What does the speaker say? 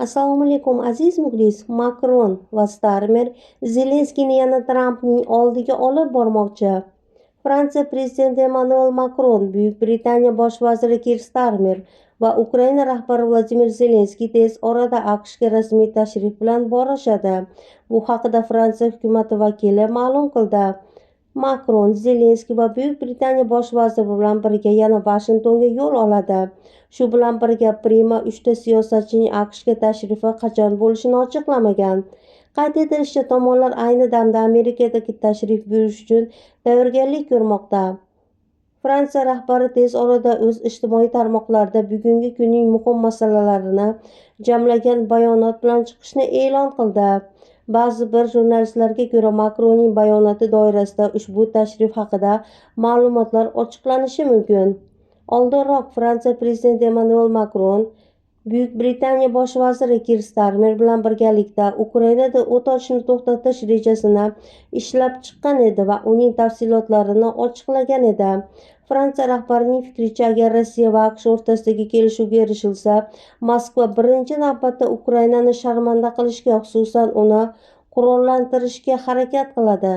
Assalomu alaykum, aziz muxlis. Makron va Starmer Zelenskiyni yana Trampning oldiga olib bormoqchi. Fransiya prezidenti Emmanuel Makron, Buyuk Britaniya bosh vaziri Kir Starmer va Ukraina rahbari Vladimir Zelenskiy tez orada AQShga rasmiy tashrif bilan borishadi. Bu haqida Fransiya hukumati vakili ma'lum qildi. Makron Zelenskiy va Buyuk Britaniya bosh vaziri bilan birga yana Vashingtonga yo'l oladi. Shu bilan birga Prima uchta siyosatchining AQShga tashrifi qachon bo'lishini ochiqlamagan. Qayd etilishicha, tomonlar ayni damda Amerikadagi tashrif buyurish uchun tayyorgarlik ko'rmoqda. Fransiya rahbari tez orada o'z ijtimoiy tarmoqlarida bugungi kunning muhim masalalarini jamlagan bayonot bilan chiqishni e'lon qildi. Ba'zi bir jurnalistlarga ko'ra, Makronning bayonoti doirasida ushbu tashrif haqida ma'lumotlar ochiqlanishi mumkin. Oldinroq Fransiya prezidenti Emmanuel Makron Buyuk Britaniya bosh vaziri Kir Starmer bilan birgalikda Ukrainada o't ochishni to'xtatish rejasini ishlab chiqqan edi va uning tafsilotlarini ochiqlagan edi. Fransiya rahbarining fikricha, agar Rossiya va AQSh o'rtasidagi kelishuvga erishilsa, Moskva birinchi navbatda Ukrainani sharmanda qilishga, xususan, uni qurollantirishga harakat qiladi.